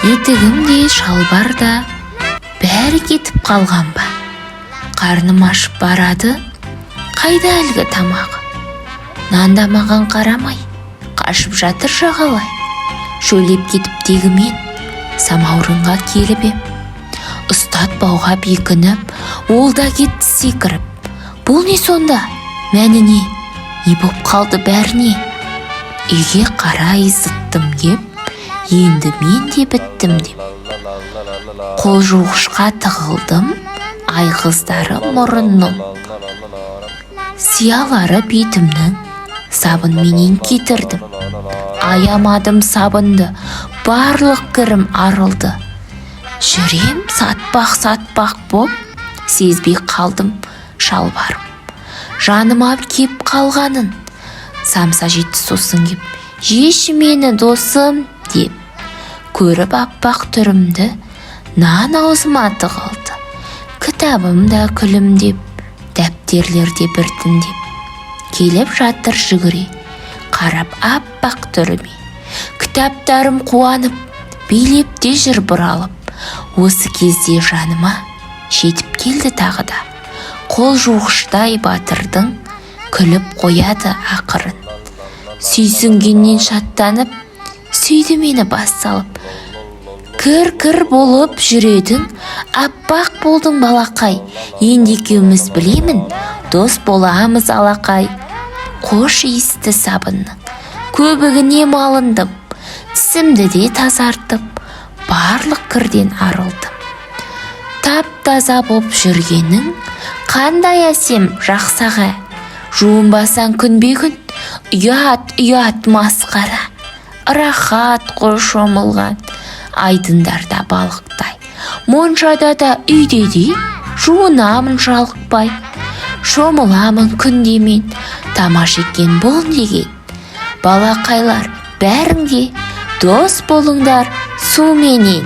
Етігім де, шалбар да, бәрі кетіп қалған ба? Қарным ашып барады, қайда әлгі тамағы? Нан да маған қарамай, қашып жатыр жағалай. Шөлдеп кетіп тегі мен самаурынға келіп ем, ұстатпауға бекініп, ол да кетті секіріп. Бұл не сонда, мәні не, не боп қалды бәріне? Үйге қарай зыттым кеп, енді мен де біттім деп. Қол жуғышқа тығылдым, айғыздары мұрынның, сиялары бетімнің сабынменен кетірдім. Аямадым сабынды, барлық кірім арылды. Жүрем сатпақ-сатпақ боп, сезбей қалдым шалбарым жаныма кеп қалғанын. Самса жетті сосын кеп, «Жеші мені, досым», – деп. Көріп аппақ түрімді, нан аузыма тығылды. Кітабым да күлімдеп, дәптерлер де біртіндеп келіп жатыр жүгіре, қарап аппақ түріме. Кітаптарым қуанып, билеп те жүр бұралып. Осы кезде жаныма жетіп келді тағы да қол жуғыштай батырдың, күліп қояды ақырын. Сүйсінгеннен шаттанып, сүйді мені бас салып: «Кір кір болып жүредің, аппақ болдың, балақай. Енді екеуміз, білемін, дос боламыз алақай». Қош иісті сабынның көбігіне малындым, тісімді де тазартып, барлық кірден арылдым. тап таза боп жүргенің қандай әсем, жақсы аға. Жуынбасаң күнбе күн, ұят, ұят, масқара. Рахат қой шомылған айдындарда балықтай. Моншада да, үйде де жуынамын жалықпай. Шомыламын күнде мен, тамаша екен бұл деген. Балақайлар, бәрің де дос болыңдар суменен.